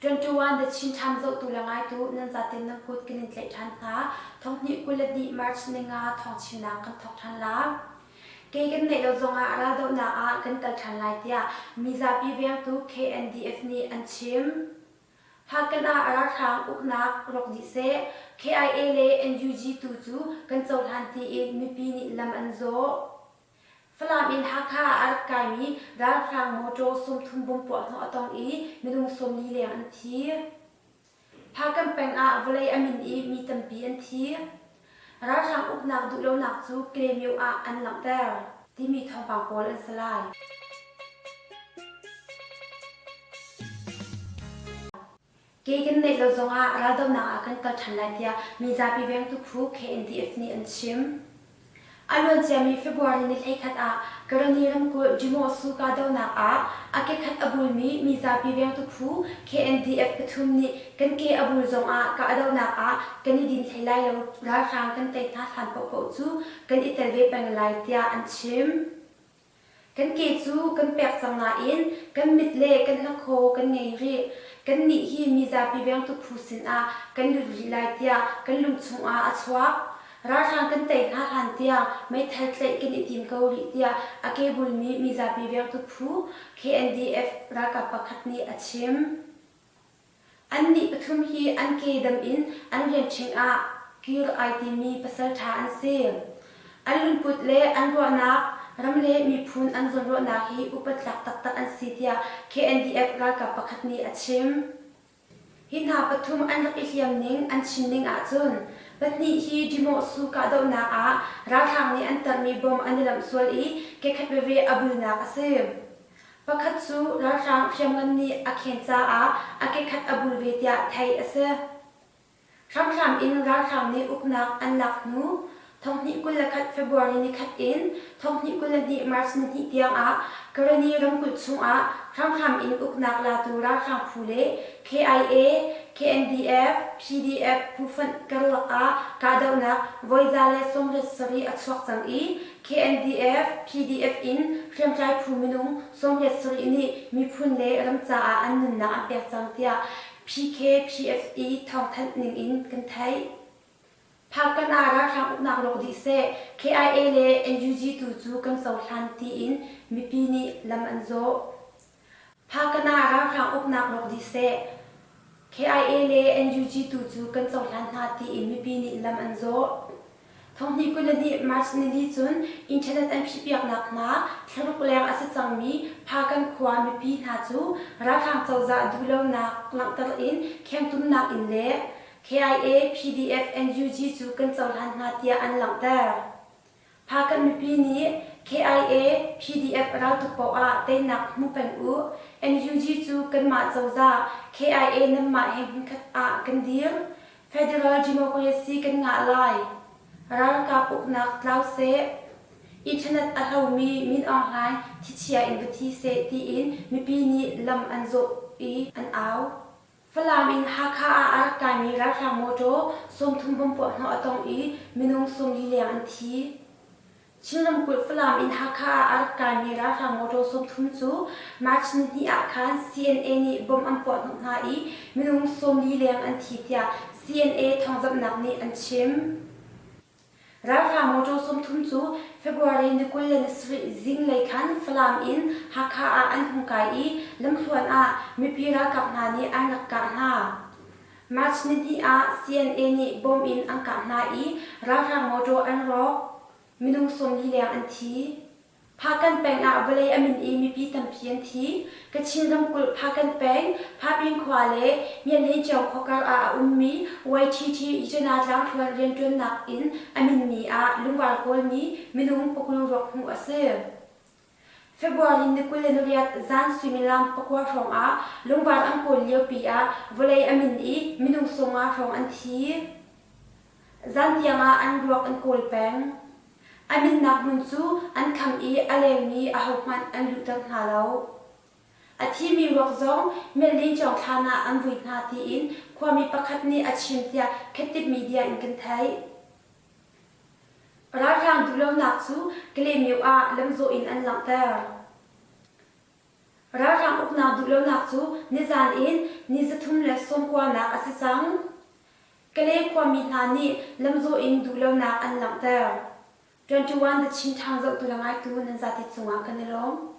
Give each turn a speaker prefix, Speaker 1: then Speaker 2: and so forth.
Speaker 1: 21 The Chin Times zohtu le ngaitu nan zaten nan kut kan in tlaih ṭhan hna. Thonghnih 22 March ninga thawngchimnak kan thawk ṭhan la. Ke kan neih lo zongah raldohnak ah kan kal ṭhan lai tiah mizapi vengtu KNDF nih an chim. Hpakant ah ralhrang uknak rawk dih seh, KIA le NUG tu cu kan cohlan tiin mipi nih lam an zawh. Falam in Hakha ah a rak kaimi ralhrang mawṭaw 30 bomb puahhnawh a tong i minung 40 leng an thi. Hpakant peng ah vawlei a min i mi tampi an thi. Ralhrang uknak duhlonak cu Kalaymyo ah an langhter timi thawngpang pawl an si lai. Ke kan neih lo zongah raldohnak ah kan kal ṭhan lai tiah mizapi vengtu phu KNDF nih an chim. A luanciami February ni 11 ah Karani ramkulh Jimosu kahdohnak ah a kekhat a bulmi mizapi vengtu phu KNDF pathum nih kan ke a bul zongah kahdohnak ah kan i din hlei lai lo ralhrang kan tei hna hlan paohpaoh cu kan i tel ve peng lai tiah an chim. Kan ke cu kan pek cang nain kan mit le kan hnakhaw kan ngei rih. Kannih hi mizapi vengtu phu sinah kan lut rih lai tiah kan lung chungah a chuak. Ralhrang kan tei hna hlan tiang meithal tlaih kan i tim ko rih tiah a ke bulmi mizapi vengtu phu KNDF ralkap pakhat nih a chim. Annih pathum hi an ke dam in an rian ṭhing ah kir ai timi pasalṭha an si. An lungput le an ruahnak, ram le miphun an zawnruahnak hi upat tlak taktak an si tiah KNDF ralkap pakhat nih a chim. Hi hna pathum an rak i hliam ning an chim ning ahcun pahnih hi Dimohsu kahdohnak ah ralhrang nih an tarmi bom an i lamh sual i kekhat veve a bulnak a si. Pakhat cu ralhrang hriamngan nih a khen caah a kekhat a bul ve tiah theih a si. Hramhram in ralhrang nih uknak an lak hnu thonghnih 21 February nikhat in thonghnih 22 March nihnih tiang ah Karani ramkulh chungah hramhram in uknak latu ralhrang phu le KIA, KNDF, PDF phufonh karlak ah kahdohnak voi 187 a chuak cang i KNDF, PDF in hriamtlai phu minung 87 nih miphun le ram caah an nunnak an pek cang tiah PKPFE thawngthanh ning in kan theih. Phakkan ah ralhrang uknak rawk dih seh, KIA le NUG tu cu kan cohlan tiin mipi nih lam an zawh. Phakkan ah ralhrang uknak rawk dih seh, KIA le NUG tu cu kan cohlan hna tiin mipi nih lam an zawh. Thonghnih 22 March nili cun internet an phihpiaknak hna thlaruk leng a si cangmi Phakan khua mipi hna cu ralhrang cozah duhlonak langhter in khengtumnak in le KIA, PDF, NUG cu kan cohlan hna tiah an langhter. Phakan mipi nih KIA, PDF raltuk paoh ah teinak hmu peng u. NUG cu kanmah cozah, KIA nanmah he hmunkhat ah kan dir. Federal Democracy kan ngah lai. Ralkap uknak tlau seh. Internet a hlomi Min Aung Hlaing thichia in va thi seh tiin mipi nih lam an zawh i an au. Falam in Hakha ah a rak kaimi ralhrang mawṭaw 30 bomb puahhnawh a tong i minung 40 leng an thi. Chin ramkulh Falam in Hakha ah a rak kaimi ralhrang mawṭaw 30 cu March nihnih ah khan CNA nih bomb an puahhnawh hna i minung 40 leng an thi tiah CNA thawngzamhnak nih an chim. Ralhrang mawṭaw 30 cu February ni 27 zinglei khan Falam in Hakha ah an hung kai i lamthluan ah mipi ralkap hna nih an rak kah hna. March nihnih ah CNA nih bomb in an kah hna i ralhrang mawṭaw an rawk, minung 40 leng an thi. Phakanh peng ah vawlei a min i mipi tampi an thi. Kachin ramkulh Phakanh peng, Phapin khua le Mianhleinciang khua kar ah a ummi YTT Yitana tlangthluan rianṭuannak in a minmi ah lungvar kawlmi minung pakul ruak hmuh a si. February ni 28 zan suimilam pakua hrawng ah lungvar an kawl liopi ah vawlei a min i minung 50 hrawng an thi. Zan tiang ah an ruak an kawl peng. A minnak hmun cu an kham i a lengmi ahohmanh an luhter hna lo. A thimi ruak zong Melling Cawngthlan ah an vui hna tiin khuami pakhat nih a chim tiah Khettip media in kan theih. Ralhrang duhlonak cu Kalaymyo ah lamzawh in an langhter. Ralhrang uknak duhlonak cu nizan in ni 390 nak a si cang. Kalay khuami hna nih lamzawh in duhlonak an langhter. 21 The Chin Town zohtu le ngaitu nan zate cungah kan i lawm.